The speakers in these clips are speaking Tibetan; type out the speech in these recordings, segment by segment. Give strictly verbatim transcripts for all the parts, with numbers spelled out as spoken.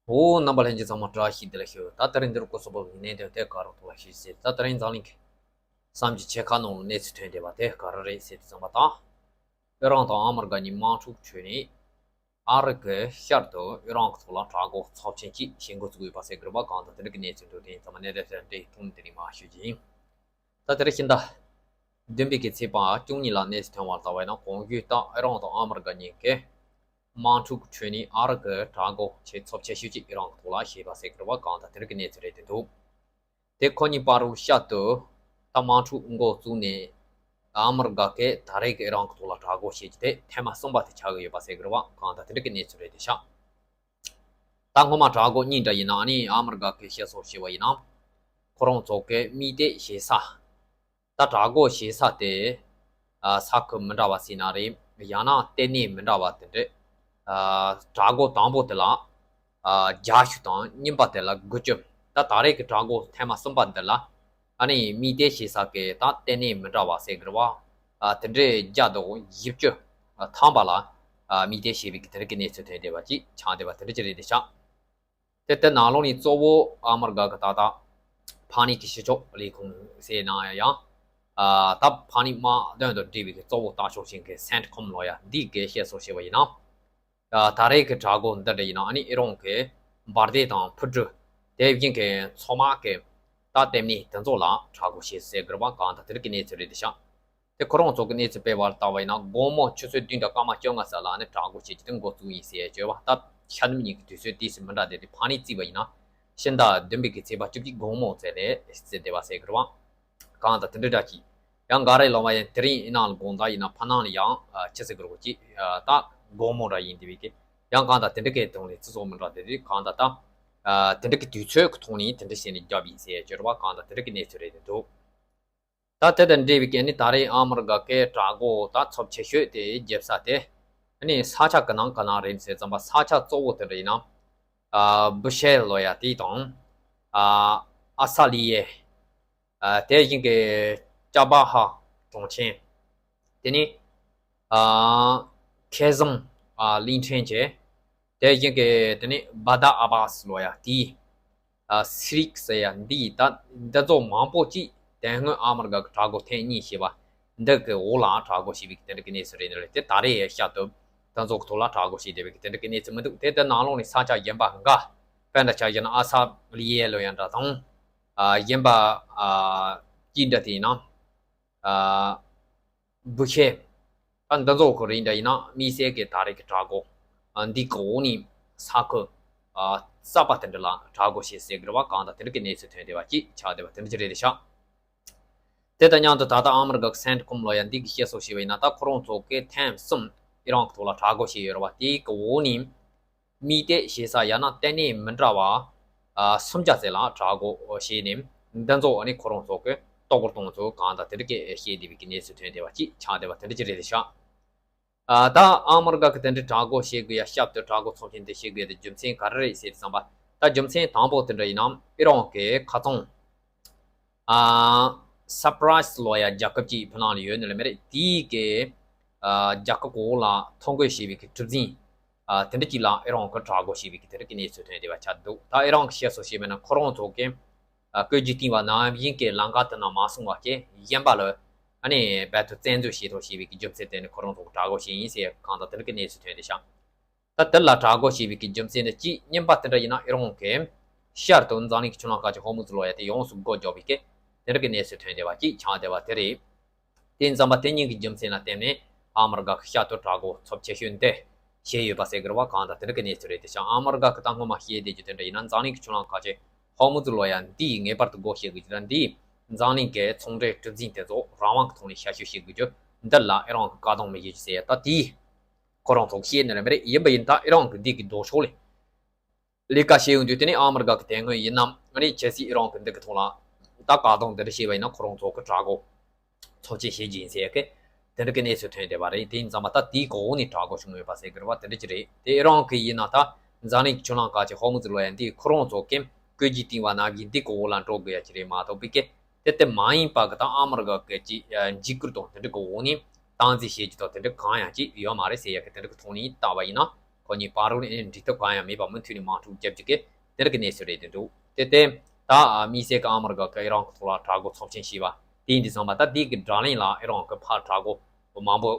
འོ། རྣམ་པ་ལྷན་རྒྱས་ཚང་མ་བཀྲ་ཤིས་བདེ་ལེགས་ཞུ། ད་དེ་རིང་འདིར་སྐུ་གཟུགས་བབ་ཀྱི་གནད་དོན་དེ་ག་རུ་ཐུག་ལ་ཞུ་ཟེར། ད་དེ་རིང་འཛམ་གླིང་གི་བསམ་གྱིས་ཆད་ཁ་ནང་ལ་གནས་ཚུལ་ཐོན་བསྡད་པ་དེ་ག་རེ་རེད་ཟེར་དུས་ཙམ་པ་དང་། ཨི་རན་དང་ཨ་མི་རི་ཀ་གཉིས་དམག་འཁྲུག་ཁྲོད་ནས་ཨ་རི་གི་ཤར་དུ་ཨི་རན་གྱི་ཐོག་ལ་དྲག་རྒོལ་ཚབས་ཆེན་ཅིག་བྱེད་འགོ་བཙུགས་ཡོད་པ་ཟེར་གི་རེད་པ། གང་ལྟར་དེ་འདྲ་གི་གནས་ཚུལ་འདུག་དེ་ཡིན་ཙང་མ་གནད་དོན་དེ་འདྲའི་ཐོག་ནས་དེ་རིང་མར་ཞུ་རྒྱུ་ཡིན། ད་དེ་རིང་ཕྱི་ཟླ་བདུན་པའི་གི་ཚེས་པ་བཅུ་གཉིས་ལ་གནས་ཚུལ་ཐོན་པར་ལྟ་བས་ན། གོང་ཞུས་ལྟར་ཨི་རན་དང་ཨ་མི་རི་ཀ་གཉིས་ཀས་དམག་འཁྲུག་ཁྲོད་ནས་ཨ་རི་གི་དྲག་རྒོལ་བྱེད་ཚབས་ཆེ་ཤོས་ཅིག་ཨི་རན་གྱི་ཐོག་ལ་བྱས་པ་ཟེར་གི་རེད་པ། གང་ལྟར་དེ་འདྲ་གི་གནས་ཚུལ་རེད་དེ་འདུག་དེ་ཁོ་གཉིས་བར་དུ་ཤར་དུ་ད་དམག་འཁྲུག་འགོ་བཙུགས་ནས། ཨ་མི་རི་ཀ་གིས་ད་རེས་ཀྱི་ཨི་རན་གྱི་ཐོག་ལ་དྲག་རྒོལ་བྱེད་རྒྱུ་དེ་ཐེངས་མ་གསུམ་པ་དེ་ཆགས་ཀྱི་ཡོད་པ་ཟེར་གི་རེད་པ། གང་ལྟར་དེ་འདྲ་གི་གནས་ཚུལ་རེད་དེ་ཤག་ད་སྔོན་མ་དྲག་རྒོལ་གཉིས་འདྲ་ཡིན་ན་ནི་ཨ་མི་རི་ཀ་གིས་བཤད་སྲོལ་བྱས་པ་ཡིན་ན། ཁོ་རང་ཚོ་གི་དམིགས་གཏད་བྱེད་ས། ད་དྲག་རྒོལ་བྱེད་ས་དེ། ཨ། ས་ཁུལ་མི་འདྲ་བ་ཟེར་ན་རེད། ཡང་ན་ལྟེ་གནས་མི་འདྲ་བ་དེ་འདྲས། ཨ། དྲག་རྒོལ་དང་པོ་དེ་ལ། ཨ། བརྒྱད་ཅུ་དང་གཉིས་པ་དེ་ལ་དགུ་བཅུ། ད་ད་རེས་ཀྱི་དྲག་རྒོལ་ཐེངས་མ་གསུམ་པ་འདི་ལ། ཨ་ནི་དམིགས་གཏད་བྱེད་ས་གི་ད་ལྟེ་གནས་མི་འདྲ་བ་ཟེར་གི་རེད་པ། ཨ། དེ་འདྲས་བརྒྱ་དང་བཞི་བཅུ་ཐམ་པ་ལ། ཨ། དམིགས་གཏད་བྱས་པའི་གི་དེ་འདྲ་གི་གནས་ཚུལ་ཐོན་བསྡད་པ་ཅིག་ཆགས་བསྡད་པ་དེ་འདྲ་ཅིག་རེད་དེ་ཤག་དེ་ལྟར་ནང་ལོགས་ནས་གཙོ་བོ་ཨ་མི་རི་ཀ་གི་ད་ལྟ་ཕ་ནི་གི་ཕྱི་ཕྱོགས་ལས་ཁུངས་ཟེར་ན་ཡང་། ཨ། ད་ཕ་ནི་དམག་དོན་དང་འབྲེལ་བའི་གི་གཙོ་བོ་ལྟ་ཕྱོགས་ཅན་གྱི་སེན་ཁོམ་ལོ་ཡ་འདི་གིས་བཤད་སྲོལ་བྱས་པ་ཡིན་ན། ཨ། ད་རེས་ཀྱི་དྲག་རྒོལ་འདི་འདྲ་ཡིན་ན་ཨ་ནི་ཨི་རན་གྱི་འབར་མདེལ་དང་འཕུར་གྲུ། དེ་བཞིན་གྱི་མཚོ་དམག་གི་ད་ལྟེ་གནས་དེ་ཚོ་ལ་དྲག་རྒོལ་བྱས་ཟེར་གི་རེད་པ། གང་ལྟར་དེ་འདྲ་གི་གནས་ཚུལ་རེད་དེ་ཤག་དེ་ཁོ་རང་ཚོ་གི་གནས་ཚུལ་སྤེལ་བར་ལྟ་བ་ཡིན་ན། དགོང་མོ་ཆུ་ཚོད་བདུན་དང་སྐར་མ་བཅོ་ལྔ་ཙམ་ལ་ནི་དྲག་རྒོལ་བྱེད་རྒྱུ་དེ་འགོ་བཙུགས་ཡིན་ཟེར་བརྗོད་པ། ད་ཤ་ནུབ་གཉིས་ཀྱི་དུས་ཚོད་ཏོག་ཙམ་མི་འདྲ་བསྡད་དེ། ཕ་ནི་བརྩིས་པ་ཡིན་ན་ཕྱི་ཟླ་བདུན་པའི་གི་ཚེས་པ་བཅུ་གཅིག་དགོང་མོ་ཙམ་ལ་བརྩིས་བསྡད་པ་ཟེར་གི་རེད་པ། གང་ལྟར་དེ་འདྲ་འདྲ་ཅིག་ཡང་འགའ་རེ་ལོ་མ་ཡང་དེ་རིང་ཡིན་ནའང་དགོང་དག་ཡིན་ན་ཕ་ནང་ལ་ཡང་ཨ་ཆི་ཟེར་གི་རེད་པ། ཅིག་ཨ་ད་དགོང་མོ་འདྲ་ཡིན་བསྡད་པའི་གི། ཡང་གང་ལྟར་དེ་འདྲ་གི་དོན་ལས་ཚེས་པ་མི་འདྲ་བསྡད་དེ། གང་ལྟར་ད་ཨ་དེ་འདྲ་གི་དུས་ཚོད་ཀྱི་ཐོག་ནས་དེ་འདྲ་བྱས་ནས་བརྒྱབ་ཡིན་ཟེར་བརྗོད་པ། གང་ལྟར་དེ་འདྲ་གི་གནས་ཚུལ་རེད་འདུག་ད་དེ་དང་འབྲེལ་བའི་གི་ནི་ད་རེས་ཨ་མི་རི་ཀ་གི་དྲག་རྒོལ་ད་ཚབས་ཆེ་ཤོས་དེ་བརྒྱབ་ས་དེ་ནི་ས་ཆ་གི་ནང་ག་ན་རེད་ཟེར་ཙམ་པ། ས་ཆ་གཙོ་བོ་དེ་འདྲ་ཡིན་ན། ཨ་བུ་ཤེལ་ལོ་ཡ་དེ་དང་། ཨ་ཨ་ས་ལི་ཡེ། ཨ་དེ་བཞིན་གི་ཅ་བ་ཧ་གྲོང་ཁྱེར། དེ་ནི་ཨ་ཁེ་ཟམ་ཨ་གླིང་ཕྲན་བཅས། དེ་བཞིན་གི་དེ་ནི་བ་དཱ་ཨ་བཱ་སི་ལོ་ཡ་དེ། ཨ་སི་རིག་ཟེར་ཡ་འདི་ད་འདི་ཚོ་མང་པོ་ཅིག་དེ་སྔོན་ཨ་མི་རི་ཀ་གི་དྲག་རྒོལ་ཐེངས་གཉིས་བྱས་པ་འདི་གི་འོག་ལ་དྲག་རྒོལ་བྱས་པའི་དེ་འདྲ་གི་གནས་ཚུལ་རེད། འདི་ལས་དེ་ད་རེས་ཡ་ཤར་དུ་དེ་ཚོ་གི་ཐོག་ལ་དྲག་རྒོལ་བྱས་བསྡད་པའི་གི་དེ་འདྲ་གི་གནས་ཚུལ་མི་འདུག་དེ་ལྟར་ནང་ལོགས་ནས་ས་ཆ་གཞན་པ་འགའ། དཔེར་ན་ཆ་བཞག་ན་ཨ་ས་ལི་ཡེ་ལོ་ཡ་འདྲ་དང་། ཨ་གཞན་པ་ཨ་ཅི་འདྲ་དེ་ཡིན་ན། ཨ་བུ་ཤེ། ཨ་འདི་ཚོ་གི་རིགས་འདྲ་ཡིན་ན་དམིགས་བསལ་གྱི་ད་རེས་ཀྱི་དྲག་རྒོལ་ཨ་འདི་གི་འོག་ནས་ས་ཁུལ་ཨ་གསར་པ་དེ་འདྲ་ལ་དྲག་རྒོལ་བྱས་ཟེར་གི་རེད་པ། གང་ལྟར་དེ་འདྲ་གི་གནས་ཚུལ་ཐོན་བསྡད་པ་ཅིག་ཆགས་བསྡད་པ་དེ་འདྲ་ཅིག་རེད་དེ་ཤག་དེ་དང་མཉམ་དུ་ད་ལྟ་ཨ་མི་རི་ཀ་གི་སེན་ཁོམ་ལོ་ཡ་འདི་གིས་བཤད་སྲོལ་བྱས་པ་ཡིན་ན། ད་ཁོ་རང་ཚོ་གིས་ཐེངས་གསུམ་ཨི་རན་གྱི་ཐོག་ལ་དྲག་རྒོལ་བྱས་ཡོད་རེད་པ། དེའི་གི་འོག་ནས་དམིགས་གཏད་བྱེད་ས་ཡང་ན་ལྟེ་གནས་མི་འདྲ་བ་ཨ་སུམ་བརྒྱ་ཙམ་ལ་དྲག་རྒོལ་བྱས་ནས། འདི་ཚོ་ཨ་ནི་ཁོ་རང་ཚོ་གིས་གཏོར་རྒོལ་གཏོང་ཚུལ་གང་ལྟར་དེ་འདྲ་གི་བཤད་བསྡད་པའི་གི་གནས་ཚུལ་ཐོན་བསྡད་པ་ཅིག་ཆགས་བསྡད་པ་དེ་འདྲ་ཅིག་རེད་དེ་ཤག་ཨ་ད་ཨ་མི་རི་ཀ་གིས་དེ་འདྲའི་དྲག་རྒོལ་བྱེད་དགོས་ཡ། ཞབས་ཏོག་དྲག་རྒོལ་ཚབས་ཆེན་དེ་བྱེད་དགོས་ཡ་དེ་རྒྱུ་མཚན་ག་རེ་རེད་ཟེར་བསམ་པ། ད་རྒྱུ་མཚན་དང་པོ་དེ་འདྲ་ཡིན་ན་ཨི་རན་གྱི་ཁ་ཚང་ཨ་སར་པ་རའི་སི་ལོ་ཡ་རྒྱལ་ཁབ་ཅིག་བོད་ནང་ལ་ཡོད་ནི་ལ་མེད་རེད། དེའི་གི་ཨ་རྒྱལ་ཁབ་གོང་འོག་ལ་ཐོ་འགོད་བྱས་པའི་གི་གྲུ་གཟིངས་ཨ་དེ་འདྲ་ཅིག་ལ་ཨི་རན་གྱིས་དྲག་རྒོལ་བྱས་པའི་གི་དེ་འདྲ་གི་གནས་ཚུལ་ཐོན་བསྡད་པ་ཆགས་འདུག་ད་ཨི་རན་གྱིས་བཤད་སྲོལ་བྱས་པ་ཡིན་ན་ཁོ་རང་ཚོ་གི་ཨ་བཀོད་ཇུས་བཏིང་བ་ནང་བཞིན་གྱི་ལམ་ཁ་དེ་ནང་མ་སོང་བ་བྱས། གཞན་པ་ལ་ཨ་ནི་རྦད་དེ་བཙན་འཛུལ་བྱེད་ཐབས་བྱས་པའི་གི་རྒྱུ་མཚན་དེ་ནི་ཁོ་རང་ཚོ་གིས་དྲག་རྒོལ་བྱས་ཡིན་ཟེར་གང་ལྟར་དེ་འདྲ་གི་གནས་ཚུལ་ཐོན་བསྡད་ཤག་ད་དེ་ལ་དྲག་རྒོལ་བྱས་པའི་གི་རྒྱུ་མཚན་ནི་གཅིག་གཉིས་པ་དེ་འདྲ་ཡིན་ན་ཨི་རན་གྱིས་ཤར་དུ་འཛམ་གླིང་གི་ཆུ་ལམ་ཁག་ཅིག་ཧོར་མུ་ཛི་ལོ་ཡ་དེ་ཡོངས་སུ་སྒོ་རྒྱག་པའི་གི་དེ་འདྲ་གི་གནས་ཚུལ་ཐོན་བསྡད་པ་ཅིག་ཆགས་བསྡད་པ་དེ་རེད། དེ་ཡིན་ཙམ་པ་དེ་གཉིས་ཀྱི་རྒྱུ་མཚན་ལ་བརྟེན་ནས་ཨ་མི་རི་ཀ་གིས་ཤར་དུ་དྲག་རྒོལ་ཚབས་ཆེ་ཤོས་འདི་བྱས་ཡོད་པ་ཟེར་གི་རེད་པ། གང་ལྟར་དེ་འདྲ་གི་གནས་ཚུལ་རེད་དེ་ཤག་ཨ་མི་རི་ཀ་གིས་ད་སྔོན་མ་བཤད་བསྡད་རྒྱུ་དེ་འདྲ་ཡིན་ན། འཛམ་གླིང་གི་ཆུ་ལམ་ཁག་ཅིག་ཧོར་མུ་ཛི་ལོ་ཡ་འདི་ངེས་པར་དུ་སྒོ་ཕྱེ་དགོས་ཀྱི་རེད། འདི་འཛམ་གླིང་གི་ཚོང་འབྲེལ་གྲུ་གཟིངས་དེ་ཚོ་རང་དབང་གི་ཐོག་ནས་ཞབས་ཞུ་བྱེད་དགོས་རྒྱུ་འདི་ལ་ཨི་རན་གྱིས་བཀག་སྡོམ་མི་བྱེད་རྒྱུ་ཟེར་ཡ། ད་དེ་ཁོ་རང་ཚོ་གིས་བཤད་ནི་ལ་མེད་རེད། ཡིན་པ་ཡིན་ད་ཨི་རན་གྱིས་འདི་གི་ལྡོག་ཕྱོགས་ལ་ལས་ཀ་བྱེད་ཡོང་དུས། དེ་ནས་ཨ་མི་རི་ཀ་གི་དེ་སྔོན་ཡིན་ནམ། ཨ་ནི་གལ་སྲིད་ཨི་རན་གྱིས་འདི་གི་ཐོག་ལ་ད་བཀག་སྡོམ་འདི་འདྲ་བྱས་པ་ཡིན་ན་ཁོ་རང་ཚོ་གིས་དྲག་རྒོལ་ཚབས་ཆེན་བྱེད་རྒྱུ་ཡིན་ཟེར་ཡ་གི་དེ་འདྲ་གི་གནས་ཚུལ་ཐོན་བསྡད་པ་རེད། དེ་ཡིན་ཙང་མ་ད་དེའི་གོང་འོག་ནས་དྲག་རྒོལ་བྱུང་ཡོད་པ་ཟེར་གི་རེད་པ། དེ་འདྲ་ཅིག་རེད། དེ་ཨི་རན་གྱིས་ཡིན་ན་ད་འཛམ་གླིང་གི་ཆུ་ལམ་ཁག་ཅིག་ཧོར་མུ་ཛི་ལོ་ཡ་འདི་ཁོ་རང་ཚོ་གིས་བཀོད་ཇུས་བཏིང་བ་ནང་བཞིན་འདི་གོང་འོག་ལ་འགྲོ་དགོས་ཡ་ཅིག་རེད་མ་གཏོགས་པའི་གི་དེ་དེ་མ་ཡིན་པ་གི་ད་ཨ་མི་རི་ཀ་གི་ཅིག་འཇིགས་སྐུལ་དང་དེ་འདྲ་གི་འོག་ནས་སྟངས་འཛིན་བྱེད་རྒྱུ་དང་དེ་འདྲ་གང་ཡང་ཅིག་ཡོད་མ་རེད་ཟེར་ཡ་གི་དེ་འདྲ་གི་ཐོག་ནས་བལྟས་པ་ཡིན་ན། ཁོ་གཉིས་བར་དུ་ནས་འགྲིག་ཐབས་གང་ཡང་མེད་པ་མུ་མཐུད་ནས་དམག་འཁྲུག་རྒྱབ་རྒྱུ་གི་དེ་འདྲ་གི་གནས་ཚུལ་རེད་འདུག་དེ་ལྟར་ད་དམིགས་བསལ་གྱི་ཨ་མི་རི་ཀ་གི་ཨི་རན་གྱི་ཐོག་ལ་དྲག་རྒོལ་ཚབས་ཆེན་བྱས་པ་དེ་ཡིན་དུས་ཙམ་པ་ད་དེ་གི་དགྲ་ལན་ལ་ཨི་རན་གྱི་ཕར་དྲག་རྒོལ་མང་པོ་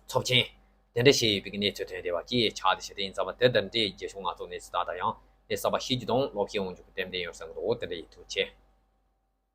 ཚབས་ཆེན་དེ་འདྲ་བྱས་ཡོད་པའི་གནས་ཚུལ་ཐོན་བསྡད་པ་ཅིག་ཆགས་བསྡད་ཤག་དེ་ཡིན་ཙམ་པ་དེ་དང་འབྲེལ་རྒྱལ་སྤྱི་ང་ཚོ་གནས་ཚུལ་ད་ལྟ་ཡང་གནས་ཚུལ་གསར་པ་ཤེས་རྒྱུ་དང་ལོག་ཤེས་འོང་རྒྱུ་གི་ཏན་ཏན་ཡོད་བསམ་གི་འདུག་དེ་འདྲ་ཡིན། ཐུགས་རྗེ་ཆེ།